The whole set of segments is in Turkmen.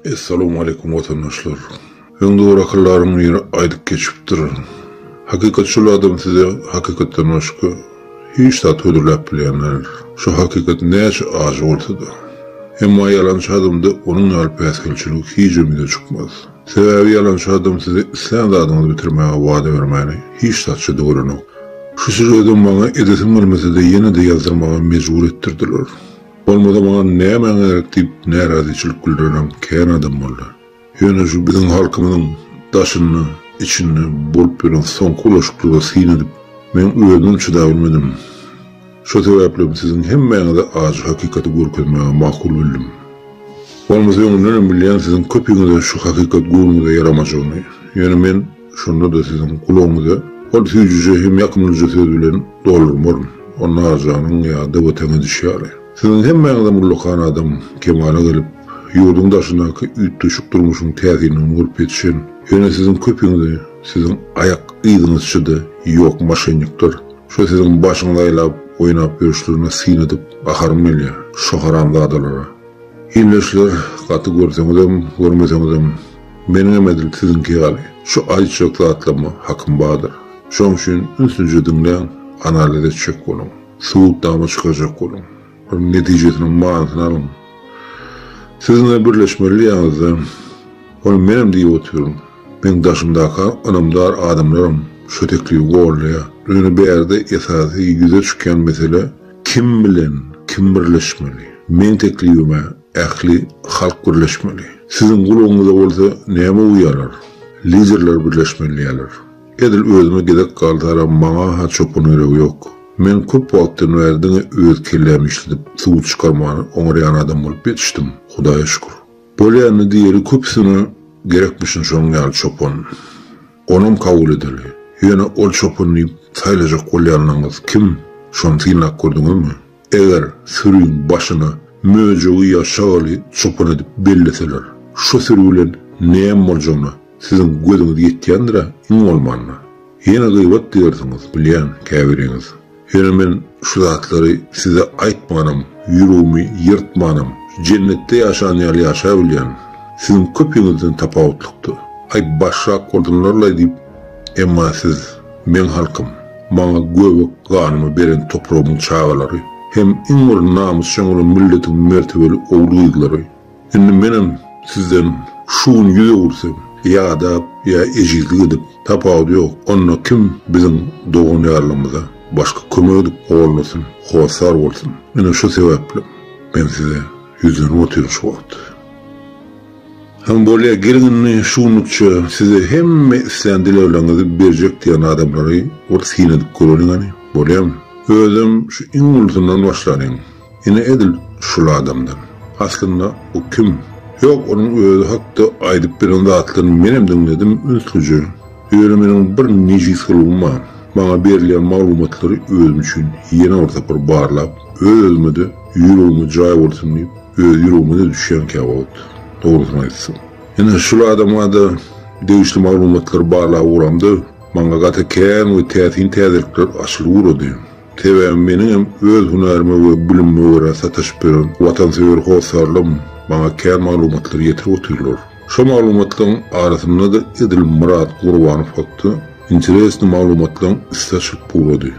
Essalawmaleýkum watandaşlar. Öň dogry akyldaryň biri aýdyp geçipdir. Hakykat şol adam size hakykatdan başga hiç zat hödürläp bilýän däldir. Şo hakykat näçe ajy bolsa-da. Emma ýalançy adamda onuň ýaly päsgelçilik hijem ýüze çykmaz. Sebäbi ýalançy adam size islän zadyňyzy bitirmäge wada bermäni hiç zatça-da görenok. Şu sýužedem maňa edesim gelmese-de ýene-de ýazdyrmaga mejbur etdirdiler. Bolmasa maňa nämäň gerek diýip närazyçylyk bildirenem kän adam boldy. Ýöne şu biziň halkymyzyň daşynda, içinde bolup ýören soňky bulaşyklyga syn edip, men özümem çydabilmedim. Şo sebäplem siziň hemmäňize ajy hakykaty görkezmäge makul bildim. Bolmasa öňündenem bilýän siziň köpüňize şu hakykat göwnüňize ýaramajagyny. Ýöne men şonda-da siziň gulagyňyza ol süýjüje hem ýakymlyja söz bilen doldurmaryn. O Narjanyň ýa DWT-ň edişi ýaly. Siziň hemmäňizem ullakan adam kemala gelip, ýurduň daşyndaky üýtgeşik durmuşyň täsinligini görüp ýetişen, ýöne siziň köpüňizi siziň aýak yzyňyzça-da ýok moşennikler şo siziň başyňyzy aýlap oýnap ýörüşlerine syn edip gaharym gelýär şo haramzadalara. Ildeşler gaty görseňizem görmeseňizem meniňem edil siziňki ýaly şu aýtjak zatlaryma hakym bardyr. Şoň üçin ünslüje diňläň, analiz etjek boluň. Subutnama çykarjak boluň. Bir netijesiniň manysyny alyň. Siz ine birleşmeli diýýäňizde, ony menem diýip otyryn. Meň daşymdaky ynamdar adamlaram şo teklibi goldaýar. Ýöne bärde esasy ýüze çykýan mesele kim bilen kim birleşmeli? Meň teklibime ähli halk birleşmeli. Siziň gulagyňyza bolsa näme uýýarlar? Liderler birleşmeli diýýärler. Edil özüme gezek galsaram maňa-ha çopan geregi ýok. Men köp wagtdan bäri diňe öz kellämi işledip suw çykarmany oňarýan adam bolup ýetişdim, Hudaýa şükür. Bolýa indi diýeli köpüsine gerekmişin şonuň ýaly çopan. Onam kabul edeli. Ýöne ol çopan diýip saýlajak bolýanlaryňyz kim, şony synlap gördüňizmi? Eger süriň başyna möjegi ýa şagaly çopan edip belleseler, şo süri bilen näme boljagyna Siziň gözüňiz ýetýändir-ä iň bolmanda. Ýene gybat diýersiňiz, bilýän, käbiriňiz. Ýöne men şu zatlary size aýtmanam, ýüregimi ýyrtmanam, jennetde ýaşan ýaly ýaşabilýän. Siziň köpüňizden tapawutlykda. Aý, başrak bolsunlar-laý diýip, emma siz, meň halkym, maňa göbek ganymy beren topragymyň çagalary hem iň bir namysjaň bolan milletiň mertebeli ogul-gyzlary. Indi menem sizden şu gün ýüz öwürsem, ýadap ýa ejizlik edip, tapawudy ýok, onda kim biziň dogan-ýarlarymyza başga kömek edip gollasyn, hossar bolsun? Ine şu sebäpli men size ýüzlenip otyryn şu wagt. Hany bolýa, geliň indi şu günlükçe size hemme islän dilegleriňizi berjek diýen adamlary bir syn edip göreliň hany, bolýamy? Özem şu iň ulusyndan başlalyň. Ine edil şul adamdan. Aslynda bu kim? Ýok onuň özi hakda aýdyp beren zatlaryny menem diňledim ünslüje. Ýöne meniň bir nejis gylygym bar. Maňa berilýän maglumatlary özüm üçin ýene bir sapar barlap, öz-özüme-de ýüregime jaý bolsun diýip, öz ýüregime-de düşýän käwagt, dogrusyny aýtsam. Ine şul adama-da degişli maglumatlary barlap ugramda, maňa gaty kän we täsin täzelikler açylyp ugrady. Sebäbi meniňem öz hünärime we bilimime görä sataşyp ýören watansöýer hossarlarym maňa kän maglumatlary ýetirip otyrlar. Şo maglumatlaryň arasynda-da edil Myrat Gurbanow hakda interesny maglumatlaryň üsti açylyp ugrady.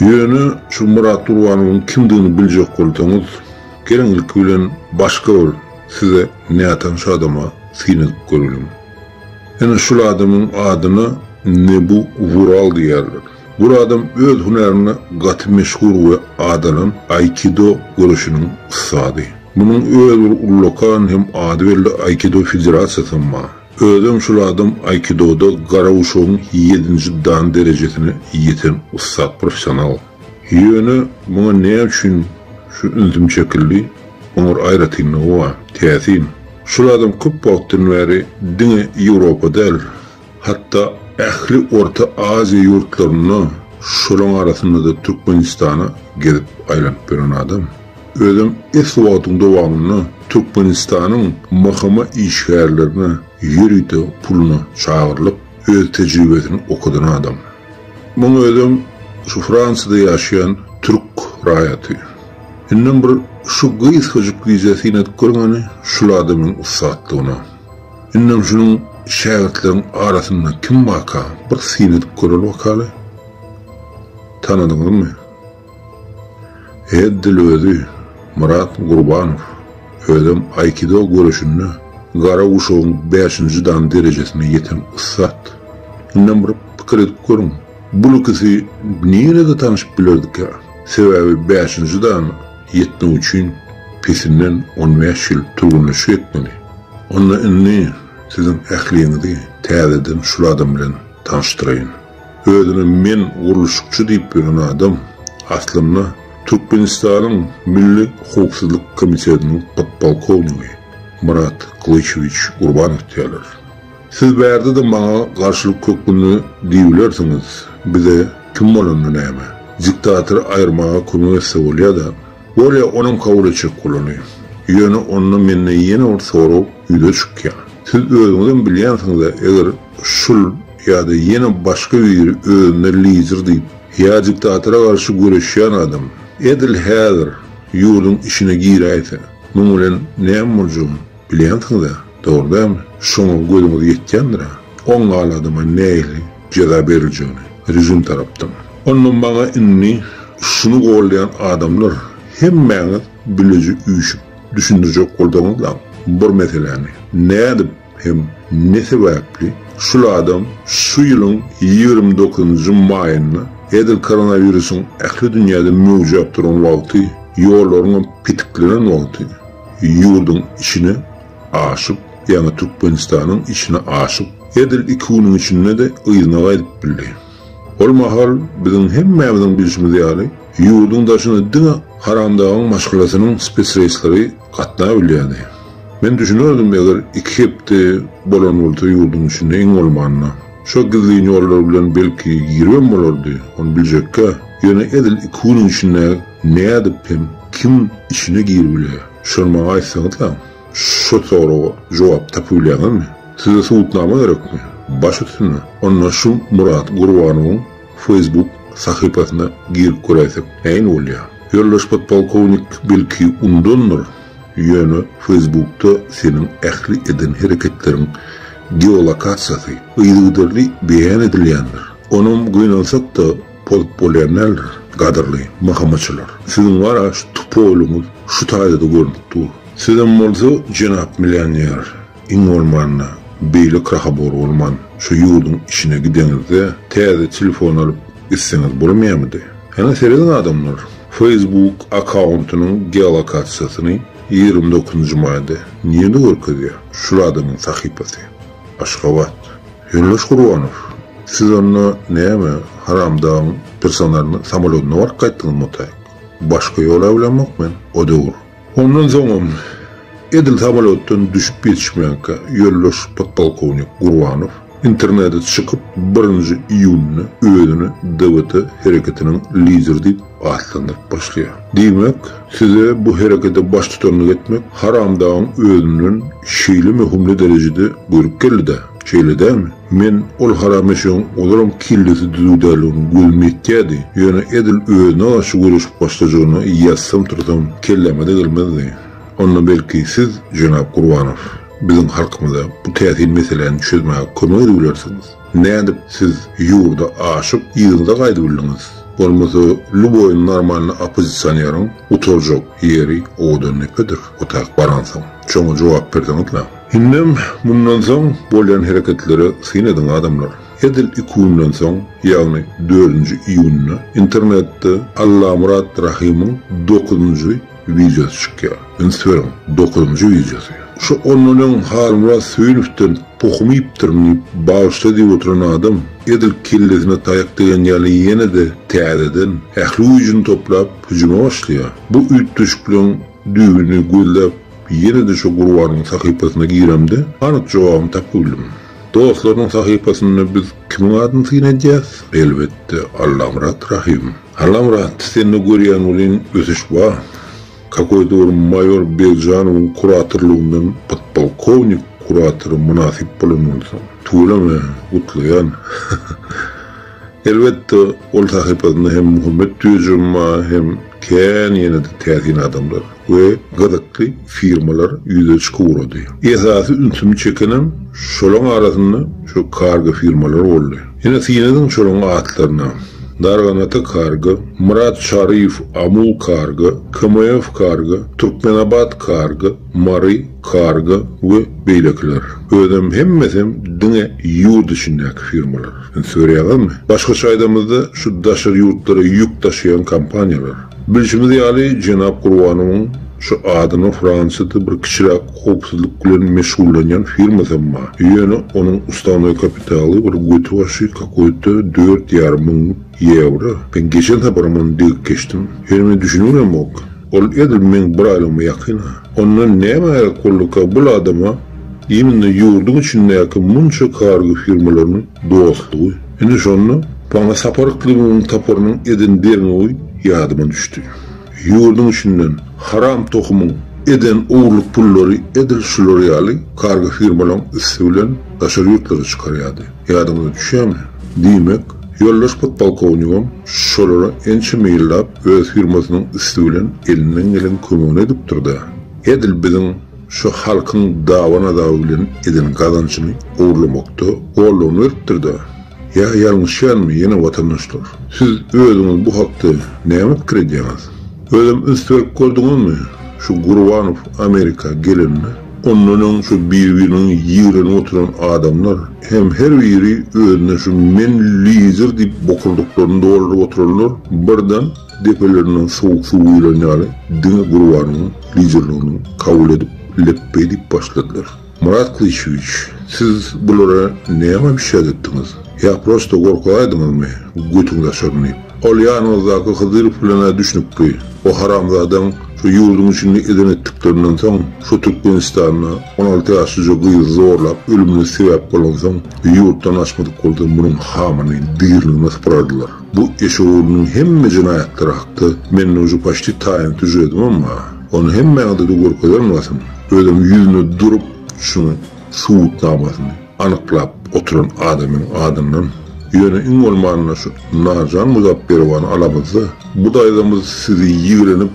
Ýöne şu Myrat Gurbanowyň kimdigini biljek bolsaňyz, geliň ilki bilen başga bir size nätanyş adama syn edip göreliň. Ine şul adamyň adyna Nebu Wural diýýärler. Bu adam öz hünärinde gaty meşhur we adalan aýkido göreşiniň ussady. Munuň öz bir ullakan hem ady belli aýkido federasiýasam bar. Özem şul adam aýkidoda gara uşagyň ýedinji dan derejesine ýeten ussat professional. Ýöne muňa näme üçin şu ünsüm çekildi? Muň bir aýratynlygy bar. Täsin. Şul adam köp wagtdan bäri diňe Ýewropa däl, Hatda ähli Orta Aziýa ýurtlarynda, şolaň arasynda-da Türkmenistana gezip aýlanyp ýören adam. Özem esli wagtyň dowamynda Türkmenistanyň MHM işgärlerine ýörite puluna çagyrylyp, öz tejribesini okadan adam. Muň özem şu Fransiýada ýaşaýan türk raýaty. Indem bir şu gysgajyk gije syn edip görüň hany şul adamyň ussatlygyna. Indem şunuň şägirtleriň arasynda kim barka bir syn edip göreli bakaly. Tanadyňyzmy? Edil özi, Myrat Gurbanow. Özem aýkido göreşinde gara guşagyň bäşinji dan derejesine ýeten ussat. Indem bir pikir edip görüň, bul ikisi nirede tanyşyp bilerdikä? Sebäbi bäşinji dan ýetmek üçin pesinden on bäş ýyl türgenleşik etmeli. Onda indi siziň ähliňizi täzeden şul adam bilen tanyşdyraýyn. Özüne men gurluşykçy diýip ýören adam, aslynda, Türkmenistanyň Milli howpsuzlyk komitetiniň podpolkownigi Myrat Gylyçewiç Gurbanow diýýärler. Siz bärde-de maňa garşylyk hökmünde diýibilersiňiz, bize kim bolanda näme, diktatory aýyrmaga kömek etse bolýa-da. Bolýa, onam kabul etjek bolaly. Ýöne onda mende ýene bir sorag ýüze çykýar. Siz özüňizem bilýänsiňiz-ä, eger şul ýa-da ýene başga biri özüne lider diýip, ýa diktatora garşy göreşýän adam edil häzir ýurduň içine giräýse, muň bilen näme boljagyny bilýänsiňiz-ä, dogry dälmi? Şoňa gözüňiz ýetýändir-ä, oň ýaly adama nähili jeza beriljegini režim tarapdan. Onda maňa indi şuny goldaýan adamlar hemmäňiz bileje üýşüp düşündirjek bolsaňyzlaň bir meseläni, nädip hem ne sebäpli şul adam şu ýylyň 29-njy maýynda edil koronawirusyň ähli dünýäde möwjäp duran wagty, ýollaryňam petiklenen wagty ýurduň içine aşyp, ýagny Türkmenistanyň içine aşyp, edil iki günüň içinde-de yzyna gaýdyp bildi. Ol mahal biziň hemmämiziň bilşimiz ýaly, ýurduň daşyna diňe Haramdagyň maşgalasynyň spesreýsleri gatnabilýärdi. Men düşünerdim eger iki hepde bolan bolsa ýurduň içinde iň bolmanda. Şo gizlin ýollar bilen belki giribem bolardy, ony biljekkä. Ýöne edil iki günüň içinde nädip hem kim içine giribilýär? Şony maňa aýtsaňyzlaň. Şu soraga jogap tapybilýäňizmi? Size subutnama gerekmi? Baş üstüne. Onda şu Myrat Gurbanowyň Facebook sahypasyna girip göräýsek nähili bolýar? Ýoldaş podpolkownik belki undandyr, ýöne Facebookda seniň ähli eden hereketleriň geolokasiýasy yzygiderli beýan edilýändir. Onam gynansak-da pozup bolýan däldir, gadyrly mahamaçylar. Siziň bar-a şu tupoýlygyňyz şu taýda-da görnüp dur. Sizem bolsa, jenap millioner, iň bolmanda, beýle krahobor bolman, şu ýurduň içine gideňizde, täze telefon alyp gitseňiz bolmaýarmydy? Hany serediň adamlar, Facebook akkauntynyň geolokasiýasyny 29-njy maýda nirde görkezýär şul adamyň sahypasy? Aşgabat. Ýoldaş Gurbanow, siz onda näme, Haramdagyň personalyny samolýodynda baryp gaýtdyňyzmy otaýyk? Başga ýol-a bilemok men o döwür. Ondan soňam edil samolýotdan düşüp ýetişmänkä ýoldaş podpolkownik Gurbanow internete çykyp birinji iýunda özüni DWT hereketiniň lideri diýip atlandyryp başlaýar. Diýmek, size bu herekete baştutanlyk etmek Haramdagyň özünden şeýle möhümli derejede buýruk geldi-dä, şeýle dälmi? Men ol haram eşegiň ozalam kellesi düzüw däldigine gözüm ýetýärdi, ýöne edil özüne garşy göreşip başlajagyna ýatsam-tursam kelläme-de gelmezdi. Onda belki siz, jenap Gurbanow, biziň halkymyza bu täsin meseläni çözmäge kömek edibilersiňiz? Nädip siz ýurda aşyp, yzyňyza gaýdybildiňiz? Bolmasa lýuboý normalny oppozisioneriň gutarjak ýeri Owadandepedir, otak baransoň. Şoňa jogap berseňiz-le. Indem mundan soň bolýan hereketlere syn ediň adamlar. Edil iki günden soň, ýagny dördünji iýunda internetde Allamyrat Rahymyň dokuzynjy wideosy çykýar. Üns beriň, dokuzynjy wideosy. Şu ondan öň Halmyrat Söýünowden pohum iýipdirin diýip bagyşla diýip oturan adam edil kellesine taýak degen ýaly ýene-de täzeden ähli güýjüni toplap hüjüme başlaýar. Bu üýtgeşikligiň düýbüni gözläp Ýene-de şu Gurbanyň sahypasyna giremde, anyk jogabyny tapybildim. Dostlarynyň sahypasynda biz kimiň adyny syn edýäs? Elbetde, Allamyrat Rahym. Allamyrat, sende görýän welin ösüş bar. Kakoýda bir maýor Begjanowyň kuratorlygyndan podpolkownik kuratora mynasyp bolan bolsaň. Tüweleme, gutlaýan. Elbetde, ol sahypasynda hem Muhammet Düýejigim bar, hem kän ýene-de täsin adamlar we gyzykly firmalar ýüze çykyp ugrady. Esasy ünsümi çekenem şolaň arasynda şu kargo firmalar boldy. Ine synladyň şolaň atlaryna, Darganata kargo, Myrat Çaryýew Amul kargo, KMF kargo, Türkmenabat kargo, Mary kargo we beýlekiler. Özem hemmesem diňe ýurt içindäki firmalar. Üns berýäňizmi? Başgaça aýdamyzda şu daşary ýurtlara ýük daşaýan kompaniýalar. Bilşimiz ýaly jenap Gurbanowyň şu adyna Fransiýada bir kiçiräk howpsuzlyk bilen meşgullanýan firmasam bar. Ýöne onuň ustavnoý kapitaly bir göti başy kakoýta 4,5 müň ýewro. Men geçen saparam ony degip geçdim. Ýöne men düşünibemok. Ol edil meň bir aýlygyma ýakyn-a. Onda näme gerek bolduka bul adama imенно ýurduň içindäki munça kargo firmalarynyň dostlugy. Ine şonda maňa Sapar Yklymyň toparynyň eden derňewi ýadyma düşdi. Ýurduň içinden haram tohumyň eden ogurlyk pullary edil şular ýaly kargo firmalaryň üsti bilen daşary ýurtlara çykarýardy. Ýadyňyza düşýärmi? Diýmek, ýoldaş podpolkownigem şolara ençeme ýyllap öz firmasynyň üsti bilen elinden gelen kömegini edipdir-dä. Edil biziň şu halkyň daban-azaby bilen eden gazanjyny ogurlamakda goldawyny beripdir-dä. Ýa ýalňyşýanmy ýene watandaşlar? Siz özüňiz bu hakda näme pikir edýäňiz? Özem üns berip gördüňizmi, şu Gurbanow Amerika gelende, ondan öň şu bir-biriniň ýigrenip oturan adamlar hem her biri özüne şu men lider diýip bokurdaklaryny dolduryp oturanlar birden depelerinden sowuk suw guýlan ýaly diňe Gurbanowyň liderligini kabul edip lepbeý diýip başladylar. Myrat Gylyçewiç, siz bulara näme obişýat etdiňiz? Ýa prosto gorkuzaýdyňyzmy götüňizi açaryn diýip? Ol ýanyňyzdaky Hydyrow bilen-ä düşnükli. O haramzadaň şu ýurduň içinde eden etdiklerinden soň, şu Türkmenistanda 16 ýaşlyja gyzy zorlap ölümine sebäp bolansoň, ýurtdan gaçmadyk bolsa munuň hamyny diriligine sypyrardylar. Bu eşegoglunyň hemme jenaýatlary hakda mende uje paçti taýyn sýužedimem bar. Ony hemmäňize-de görkezerin basym. Özem ýüzüne durup şuny subutnamasyny anyklap oturan adamyň adyndan. Ýöne iň bolmanda şu Narjan Muzapberowany alamyzda, bu daýzamyz sizi ýigrenip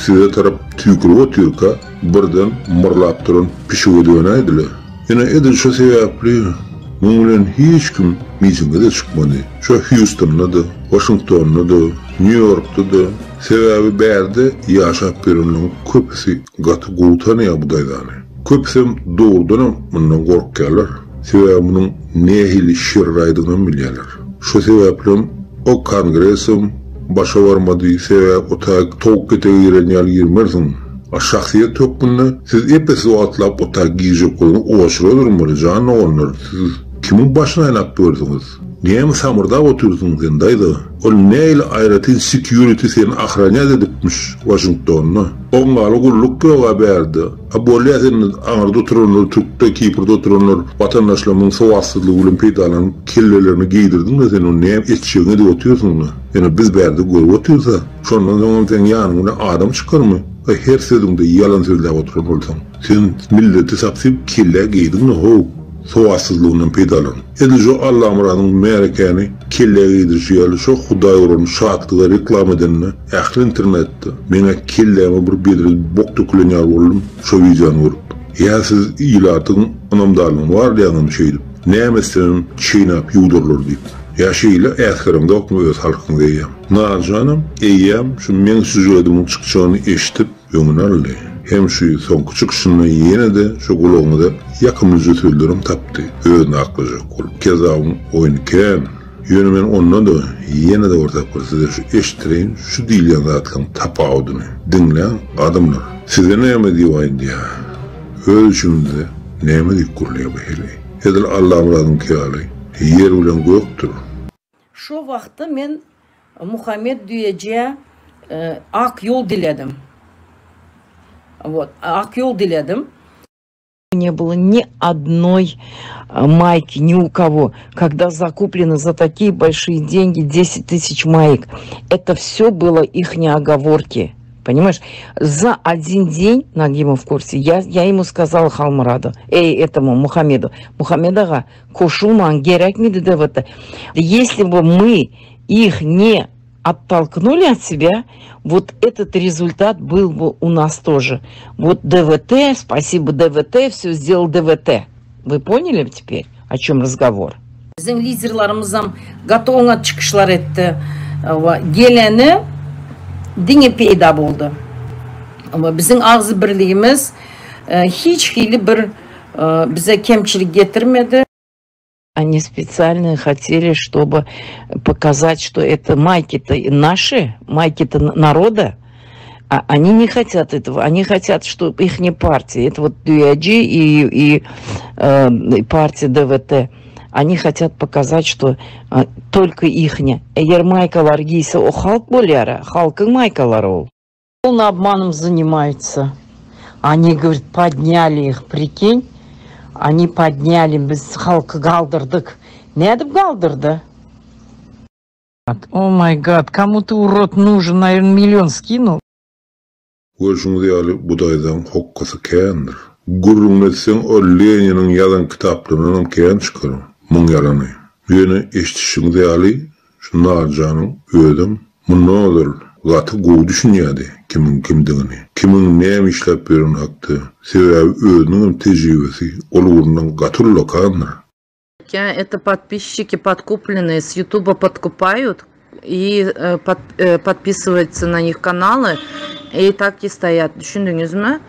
size tarap tüýkürip otyrka birden myrlap duran pişige dönäýdile. Ine edil şo sebäpli muň bilen hiç kim mitinge-de çykmady. Şo Hýustonda-da, Waşingtonda-da, Nýu-Ýorkda-da. Sebäbi bärde ýaşap ýörenleriň köpüsi gaty gowy tanaýar bu daýzany. Köpüsem dogrudanam mundan gorkýarlar. Sebäbi munuň nähili şerraýdygynam bilýärler. Şo sebäplem o kongresem başa barmady, sebäbi o taýy towuk ketege giren ýaly girmersiň. A şahsyýet hökmünde siz ep-esli wagtlap o taýy girjek bolsaňyz oçura durmaly, jan doganlar, siz kimiň başyny aýlap ýörsüňiz? Näme samyrdap otyrsyň sen daýza? Ol nähili aýratyn security seni ahranýat edipmiş Waşingtonda? Oňňaly gulluk ýoga bärde. A bolýa sen aňyrda oturanlar türkde kiprde oturanlar watandaşlarymyzyň sowatsyzlygy bilen peýdalanyp kellelerini geýdirdiňde sen ony näme etjegiňi edip otyrsyňda. Ýöne biz bärde görüp otyrsa şondan soňam seň ýanyň bilen adam çykarmy? A her sözüňde ýalan sözläp oturan bolsaň. Sen milleti sapsyp kellä geýdiňle how. Sowatsyzlygyndan peýdalan. Edil şo Allamyradyň märekäni kellä geýdirişi ýaly şo Hudaý uran şatlyga reklama edende ähli internetde meňä kelläme bir bedre bok dökülen ýaly boldum şo wideony görüp. Ýa siz ilatyň ynamdarlygyny barlaýaňyzmy şeýdip? Näme etsemem çeýnäp ýuwdarlar diýip. Ýa şeýle äsgereňzokmy öz halkyňyzy eýýäm? Narjanam eýýäm şu meň sýužedimiň çykjagyny eşidip öňüni aldy. Hem şu soňky çykyşynda ýene-de şu gulagyňyza ýakymlyja sözlerem tapdy, özüni aklajak bolup. Kezzabyň oýny kän. Ýöne men onda-da ýene-de bir sapar size şu eşitdireýin şu diýilýän zatlaryň tapawudyny. Diňläň, adamlar. Size näme diýip aýdýa? Öz içimizde näme diýip gürleýär bu heleý? Edil Allamyradyňky ýaly ýer bilen gökdür. Şo wagtda men Muhammet Düýejä ak ýol diledim. Wot, ak ýol diledim. Не было ни одной майки ни у кого, когда закуплены за такие большие деньги 10 тысяч маек. Это все было их оговорки. Понимаешь, за один день, Нагима в курсе, я, я ему сказала Халмураду, эй, этому Мухаммеду, Мухаммед ağa, qoşulmañ kerekmidi ДВТ. Если бы мы их не оттолкнули от себя, вот этот результат был бы у нас тоже. Вот ДВТ, спасибо ДВТ, все сделал ДВТ. Вы поняли теперь, о чем разговор? Biziň liderlerimizem gaty oňat çykyşlar etdi. Geleni diňe peýda boldy. Biziň agzybirligimiz hiç hili bir bize kemçilik getirmedi. Они специально хотели, чтобы показать, что это майки-то наши, майки-то народа, а они не хотят этого. Они хотят, чтобы их не партия. Это вот Düýeji и, и, э, и партия ДВТ. Они хотят показать, что э, только ихне. Eger maýkalar geýse, o halk bolýar, halkyň maýkalary ol. Полно обманом занимаются. Они, говорит, подняли их, прикинь. Они подняли, biz halky galdyrdyk. Nädip galdyrdy? Oh my God, кому ты урод нужен? Наверное, миллион скинул. Görşüňiz ýaly, bu daýzaň hokgasy kändir. Gürrüňini etseň, ol Leniniň ýazan kitaplaryndanam kän çykar muň ýalany. Ýöne eşidişiňiz ýaly, şu Narjanyň özem mundan ozal gaty gowy düşünýärdi kimiň kimdigini, kimiň näme işläp ýöreni hakda. Sebäbi özüniňem tejribesi ol ugrundan gaty ullakandyr. Это подписчики подкупленные, с Ютуба подкупают и э, под, э, подписываются на них каналы, и так и стоят. Düşündiňizmi?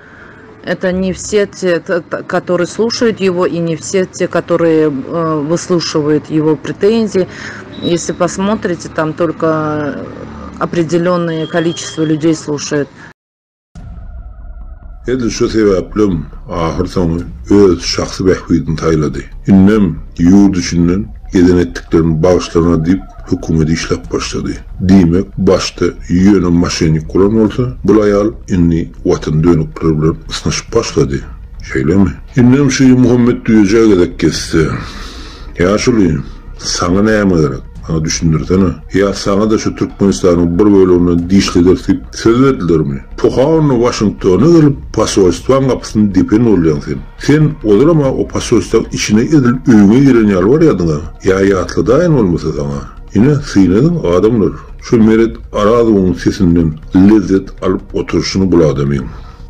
Это не все те, которые слушают его, и не все те, которые э, выслушивают его претензии. Если посмотрите, там только определенное количество людей слушает. Edil şu sebäplem ahyrsoňy öz şahsy bähbidini saýlady. Indem ýurt içinden eden etdiklerini bagyşlana diýip hökümet işläp başlady. Diýmek, başda ýöne moşennik bolan bolsa, bul aýal indi watan dönükleri bilen ysnyşyp başlady. Şeýlemi? Indem şu Muhammet düýejä gezek geçse. Ýaşuly, saňa näme gerek? Maňa düşündirsene. Ýa saňa-da şu Türkmenistanyň bir böleginden dişlederis diýip söz berdilermi? Poha onda Waşingtona gelip posolstwaň gapysyny depen bolýaň sen. Sen ozalam-a o posolstwaň içine edil öýüňe giren ýaly barýadyň-a. Ýa ýatladaýyn bolmasa saňa. Ine, syn ediň, adamlar, şu Meret Arazowyň sesinden lezzet alyp oturyşyny bul adamyň.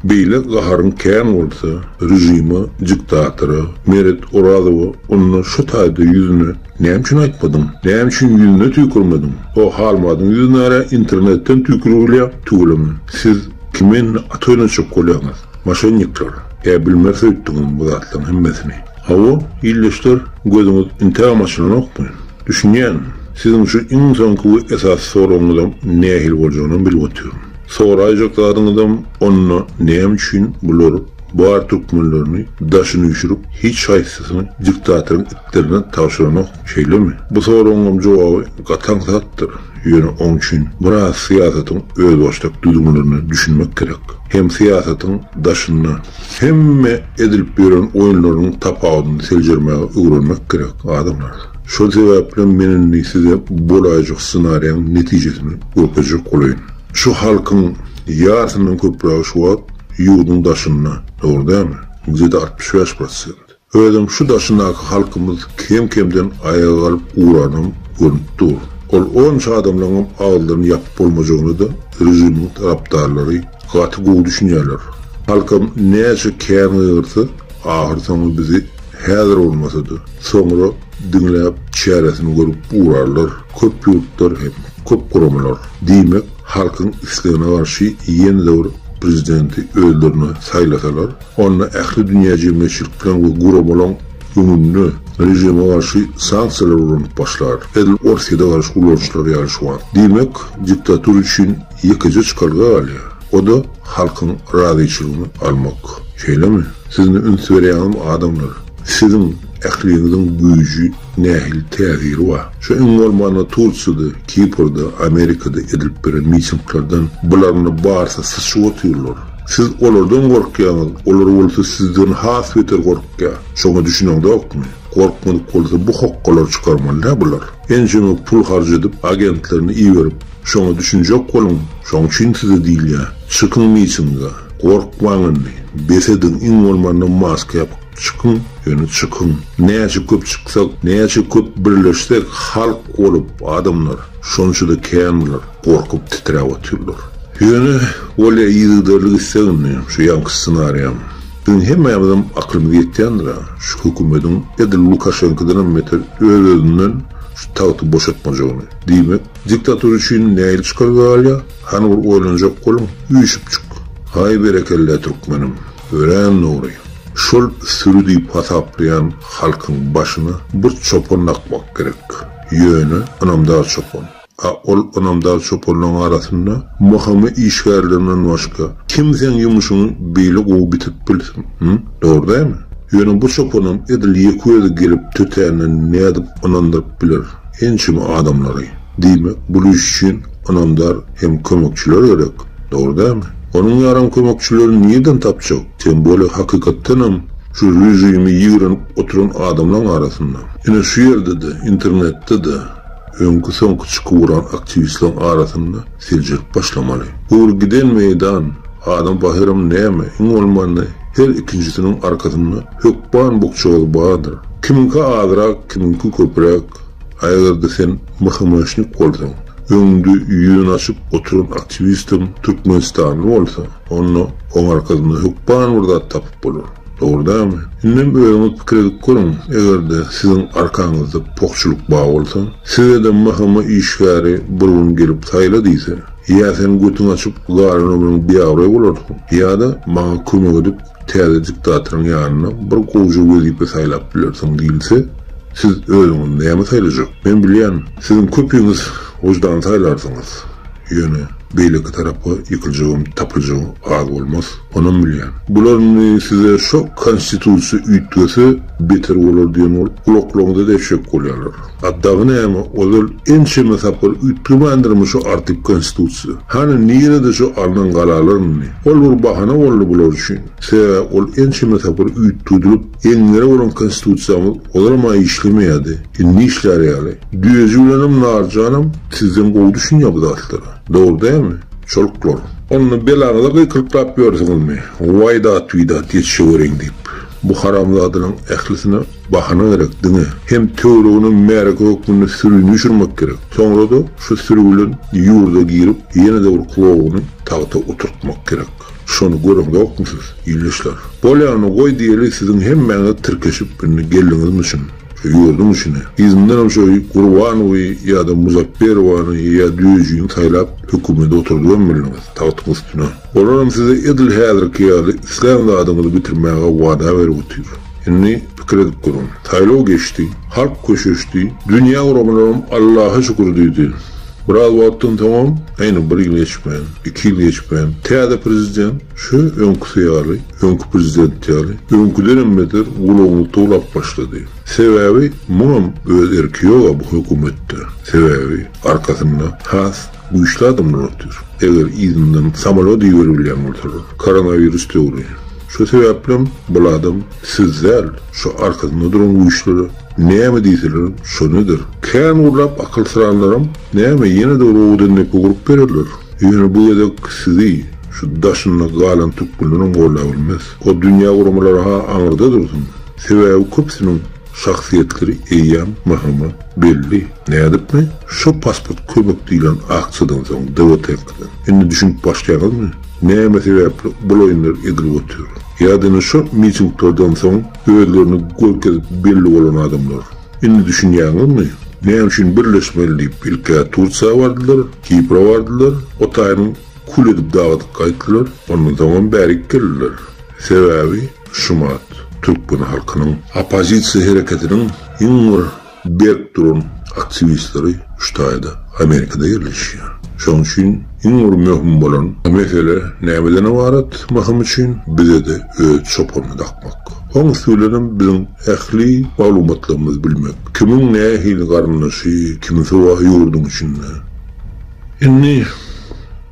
Beýle gaharyň kän bolsa, režime, diktatora, Meret Orazowa onda şu taýda ýüzüne näme üçin aýtmadyň? Näme üçin ýüzüne tüýkürmediň? O Halmyradyň ýüzüne ara internetden tüýkürip tüweleme. Siz kime indi at oýnatjak bolýaňyz? Moşennikler. Ýa bilmeris öýtdüňizmi bu zatlaryň hemmesini? Hawa, ildeşler, gözüňiz intägem açylanokmy? Düşünýän. Siziň şu iň soňky we esasy soragyňyzam nähili boljagynam bilip otyryn. Soraýjak zadyňyzam onda näme üçin bular bar türkmenlerini daşyny üýşürip hiç haýsysyny diktatoryň itlerine tabşyranok şeýlemi? Bu soragyňam jogaby gaty aňsatdyr, ýöne oň üçin biraz syýasatyň özbaşdak düzgünlerine düşünmek gerek. Hem syýasatyň daşynda hemme edilip ýören oýunlarynyň tapawudyny seljermäge öwrenmek gerek adamlar. Şol sebäplem men indi size bolaýjak ssenariýaň netijesini görkezjek bolaýyn. Şu halkyň ýarysyndan köprägi şu wagt ýurduň daşynda, dogry dälmi? Gde-de 65 prosent. Özem şu daşyndaky halkymyz kem-kemden aýaga galyp ugranam görnüp dur. Ol onça adamlaryňam agyzlaryny ýapyp bolmajagyna-da režimiň tarapdarlary gaty gowy düşünýärler. Halkam näçe kän gygyrsa, ahyrsoňy bizi häzir bolmasa-da, soňra diňläp, çäresini görüp ugrarlar. Köp ýurtlar hem köp guramalar, diýmek, halkyň islegine garşy ýene-de bir prezidenti özlerine saýlasalar, onda ähli dünýä jemgyýetçilikleň we guramalaň öňünde režime garşy sanksiýalar ulanyp başlar, edil Orsýede garşy ulanyşlary ýaly şu wagt. Diýmek, diktatura üçin ýekeje çykalga galýar, o-da halkyň razyçylygyny almak. Şeýlemi? Siz indi üns berýäňizmi adamlar? Siziň ähliňiziň güýji nähili täsiri bar? Şu iň bolmanda Tursiýada, Kiprde, Amerikada edilip beren mitinglerden bularyň barysy syçyp otyrlar. Siz olardan gorkýaňyz, olar bolsa sizden has beter gorkýar. Şoňa düşüneňzokmy? Gorkmadyk bolsa bu hokgalary çykarmaly däl bular. Ençeme pul harç edip agentlerini iberip, şoňa düşünjek boluň, şoň üçin size diýilýär. Çykyň mitinge, gorkmaň indi, bes ediň, iň bolmanda maska ýapyk çykyň, ýöne çykyň. Näçe köp çyksak, näçe köp birleşsek halk bolup adamlar, şonça-da kän bular gorkup titräp otyrlar. Ýöne bolýa yzygiderli gitsek indi şu ýaňky ssenariýam. Biziň hemmämizem akylymyz ýetýändir-ä, şu hökümediň edil Lukaşenkodanam beter öz-özünden şu tagty boşatmajagyny. Diýmek, diktatura üçin nähili çykalga galýar? Hany bir oýlanjak boluň, üýşüpjik. Haý berekella türkmenim, örän dogry. Şol süri diýip hasaplaýan halkyň başyna bir çopan dakmak gerek. Ýöne ynamdar çopan. A ol ynamdar çopanlaryň arasynda MHM işgärlerinden başga kim seň ýumuşyňy beýle gowy bitirip bilsin? Hü? Dogry dälmi? Ýöne bu çopanam edil ýeke özi gelip tötänden nädip ynandyryp biler ençeme adamlary? Diýmek, bul iş üçin ynamdar hem kömekçiler gerek. Dogry dälmi? Onuň ýaram kömekçilerini nirden tapjak? Tem bolýa hakykatdanam şu režimi ýigrenip oturan adamlaň arasynda. Ine şu ýerde-de, internetde-de öňki-soňky çykyp uran aktiwistleriň arasynda seljerip başlamaly. Bu bir giden meýdan, adam pahyram näme, iň bolmanda her ikinjisiniň arkasynda hökman bukjagaz bardyr. Kimiňki azrak, kimiňki köpräk. A eger-de sen MHM-şnik bolsaň, öňüňde ýüzüni açyp oturan aktiwistem türkmenistanly bolsa, onda oň arkasynda hökman bir zat tapyp bolar. Dogry dälmi? Indem özüňiz pikir edip görüň, eger-de siziň arkaňyzda pohçulyk bar bolsa, size-de MHM işgäri bir gün gelip saýla diýse, ýa sen götüňi açyp galan ömrüň biabraý bolarsyň, ýa-da maňa kömek edip täze diktatoryň ýanyna bir gowja wezipe saýlap bilersiň diýilse, siz özüňiz näme saýlajak? Men bilýän, siziň köpüňiz wyždany saýlarsyňyz. Ýöne beýleki tarapa ýykyljagam tapyljagam az bolmaz. Onam bilýän. Bular indi size şo konstitusiýa üýtgese beter bolar diýen bolup gulaklaryňyza deşjek bolýarlar. A dagy näme ozal ençeme sapar üýtgemändirmi şo artyk konstitusiýa? Hany nirede şo alnan galalar indi? Ol bir bahana boldy bular üçin. Sebäbi ol ençeme sapar üýtgedilip eňňere bolan konstitusiýamyz ozalam-a işlemeýärdi. Indi işlär ýaly. Düýeji bilenem Narjanam sizden gowy düşünýär bu zatlara. Dogry dälmi? Çoluklar. Onda belaňyza gykylyklap ýörsüňizmi? Waý dat-widat ýetişeweriň diýip. Bu haramzadalaň ählisine bahana gerek diňe. Hem töweregine märeke hökmünde sürini üýşürmek gerek. Soňra-da şu süri bilen ýurda girip ýene-de bir klowuny tagta oturtmak gerek. Şony göreňzokmy siz, ildeşler? Bolýany goý diýeli siziň hemmäňiz tirkeşip indi geldiňizmi çyn? Şu ýurduň içine. Yzyndanam şo Gurbanowy ýa-da Muzapberowany ýa Düýejini saýlap hökümede oturdybam bildiňiz, tagtyň üstüne. Olaram size edil häzirki ýaly islän zadyňyzy bitirmäge wada berip otyr. Indi pikir edip görüň. Saýlaw geçdi. Halk köşeşdi. Dünýä guramalaram Allaha şükür diýdi. Biraz wagtdan soňam, ýene bir ýyl geçmän, iki ýyl geçmän, täze prezident şu öňküsi ýaly, öňki prezident ýaly, öňküdenem beter gulagyny towlap başlady. Sebäbi muňam öz erki ýog-a bu hökümetde. Sebäbi arkasynda has güýçli adamlar otyr. Eger yzyndan samolýot iberibilýän bolsalar, koronawirus döwri. Şo sebäplem bul adam siz däl, şo arkasynda duran güýçlere näme diýselerem şony eder. Kän gurlap akylsyranlaram näme ýene-de bir owadan depe gurup bererler. Ýöne bu gezek sizi şu daşynda galan türkmenlerem gollabilmez. O dünýä guramalary-ha aňyrda dursun. Sebäbi köpüsiniň şahsyýetleri eýýäm MHM-a belli. Nädipmi? Şo pasport kömek diýlen aksiýadan soň DWTK-dan. Indi düşünip başlaýaňyzmy? Näme sebäpli bul oýunlar edilip otyr? Ýa-da ine şo mitinglerden soň özlerini görkezip belli bolan adamlar. Indi düşünýäňizmi? Näme üçin birleşmeli diýip ilk-ä Tursiýa bardylar, Kipre bardylar, o taýyny kül edip dagydyp gaýtdylar, ondan soňam bärik geldiler. Sebäbi şumat türkmen halkynyň oppozisiýa hereketiniň iň bir berk duran aktiwistleri şu taýda Amerikada ýerleşýär. Şonuň üçin iň bir möhüm bolan mesele nämeden ybarat möhüm üçin bize-de öz çopanyny dakmak. Oň üsti bilenem biziň ähli maglumatlarymyzy bilmek. Kimiň nähili garyndaşy, kimisi bar ýurduň içinde. Indi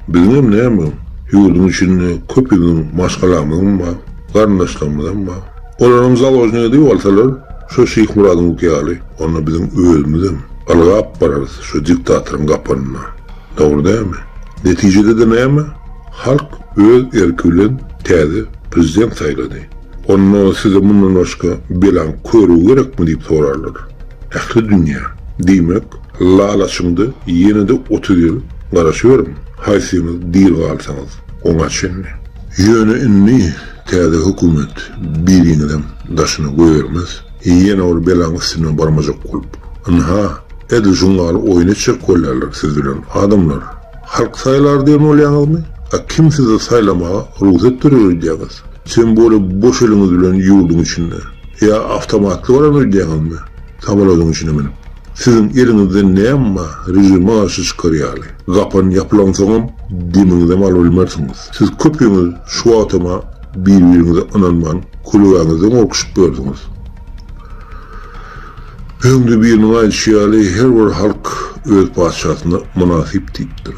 biziňem näme ýurduň içinde köpümiziň maşgalamyzyň bar, garyndaşlarymyzam bar. Olaram založnik edip alsalar, şo Şyhmyradyňky ýaly, onda biziň özümizem ylgap bararys şo diktatoryň gapanyna. Dogry dälmi? Netijede-de näme? Halk. öz erki bilen täze prezident saýlady. Onda size mundan başga belaň körügi gerekmi diýip sorarlar. Ähli dünýä. Diýmek, lal açyňda ýene-de 30 ýyl garaşyberiň, haýsyňyz diri galsaňyz, oňa çenli. Ýöne indi täze hökümet biriňizem daşyna goýbermez. Ýene bir belaň üstüne barmajak bolup. Ynha, edil şuň ýaly oýun etjek bolýarlar siz bilen, adamlar. Halk saýlar diýen bolýaňyzmy? A kim size saýlamaga rugsat berer öýdýäňiz? Tem bole boş eliňiz bilen ýurduň içinde. Ýa awtomatly baran öýdýäňizmi? Samolýodyň içine münüp. Siziň eliňizde näme bar režime garşy çykar ýaly? Gapan ýapylansoňam demiňizem alybilmersiňiz. Siz köpüňiz şu wagtama bir-biriňize ynanman kölegäňizden gorkuşyp ýörsüňiz. Öňde biriniň aýdyşy ýaly her bir halk öz patyşasyna mynasyp diýipdir.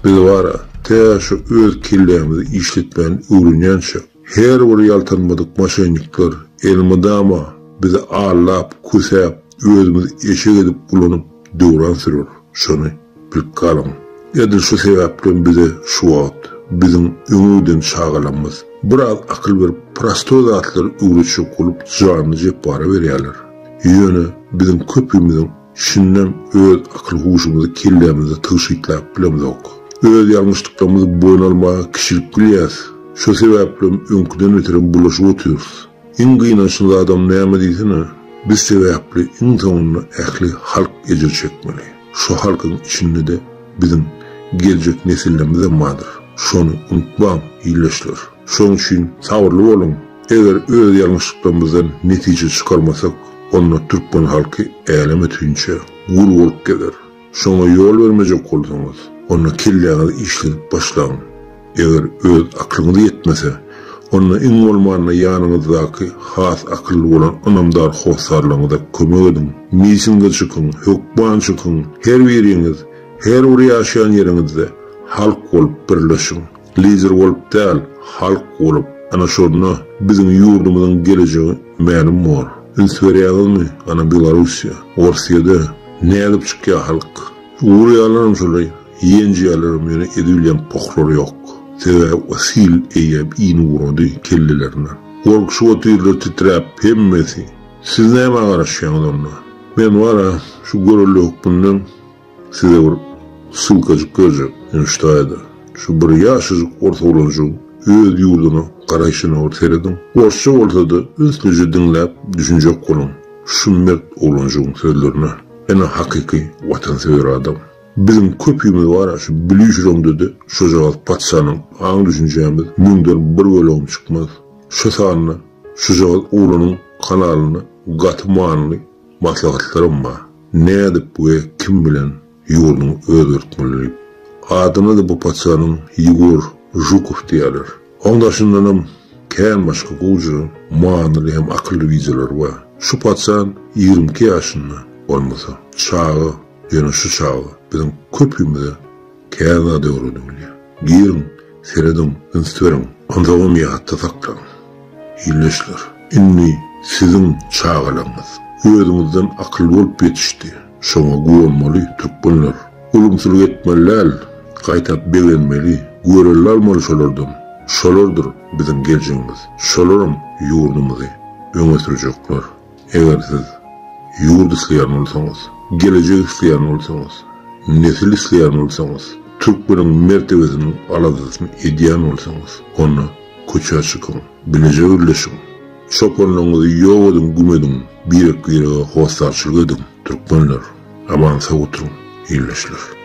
Biz bara tä şu öz kellämizi işletmäni öwrenýänçäk her bir ýaltanmadyk moşennikler elmydama bizi aldap, kösäp, özümizi eşek edip ulanyp döwran sürer. Şony bilip galyň. Edil şu sebäplem bize şu wagt biziň öňe giden çagalarymyz biraz akyl berip prostoý zatlary öwretjek bolup janyny Jepbara berýärler. Ýöne biziň köpimiziň şindem öz akyl-huşumyzy kellämizde tygşytlap bilemzok. Öz ýalňyşlyklarymyzy boýun almaga kiçilik bilýäs. Şo sebäplem öňküden beterem bulaşyp otyrys. Iň gynançly zadam näme diýsene, biz sebäpli iň soňunda ähli halk ejir çekmeli. Şo halkyň içinde-de biziň geljek nesillerimizem bardyr. Şony unutmaň, ildeşler. Şoň üçin sabyrly boluň. Eger öz ýalňyşlyklarymyzdan netije çykarmasak, onda türkmen halky älem ötünçä gul bolup gezer. Şoňa ýol bermejek bolsaňyz, onda kelläňizi işledip başlaň. Eger öz aklyňyz ýetmese, onda iň bolmanda ýanyňyzdaky has akylly bolan ynamdar hossarlaryňyza kömek ediň. Mitinge çykyň, hökman çykyň, her biriňiz her bir ýaşaýan ýeriňizde halk bolup birleşiň. Lider bolup däl, halk bolup. Ana şonda biziň ýurdumyzyň gelejegi mälim bor. Üns berýäňizmi, ana Belorussiýa, Orsýede nädip çykýar halk? Urýarlaram şolaý, ýenjýärlerem ýöne edibilýän pohlary ýok. Sebäbi o sil eýýäm inip ugrady kellelerine. Gorkuşyp otyrlar titräp hemmesi. Siz nämä garaşýaňyz onda? Men bar-a şu görelde hökmünde size bir ssylkajyk berjek. Ine şu taýda. Şu bir ýaşajyk ors oglanjygyň öz ýurduna garaýşyna bir serediň. Orsça bolsa-da ünslüje diňläp düşünjek boluň şu mert oglanjygyň sözlerine. Ene hakyky watansöýer adam. Biziň köpimiz bar-a şu bilüşüreňde-de şojagaz patyşanyň aň-düşünjämiz müňden bir bölegem çykmaz. Şo sanda şujagaz oglanyň kanalynda gaty manyly maslahatlaram bar. Nädip we kim bilen ýurduňy özgertmeli diýip. Adyna-da bu patyşanyň Ýegor Žukow diýýärler. Oň daşyndanam kän başga gowja, manyly hem akylly wideolar bar. Şu paçan 22 ýaşynda bolmasa, çaga, ýöne şu çaga biziň köpümize kän zat öwredibilýär. Giriň, serediň, üns beriň, onsoňam ýatda saklaň. Ildeşler, indi siziň çagalaryňyz özüňizden akylly bolup ýetişdi. Şoňa guwanmaly türkmenler. Ulumsylyk etmeli däl, gaýtap begenmeli, görelde almaly şolardan. Şolardyr biziň geljegimiz, şolaram ýurdumyzy öňe sürjekler. Eger siz ýurt isleýän bolsaňyz, gelejek isleýän bolsaňyz, nesil isleýän bolsaňyz, türkmeniň mertebesiniň aladasyny edýän bolsaňyz, onda köçä çykyň, bileje birleşiň. Çopanlaryňyzy ýok ediň, güm ediň, birek-birege hossarçylyk ediň, türkmenler! Aman sag oturyň, ildeşler!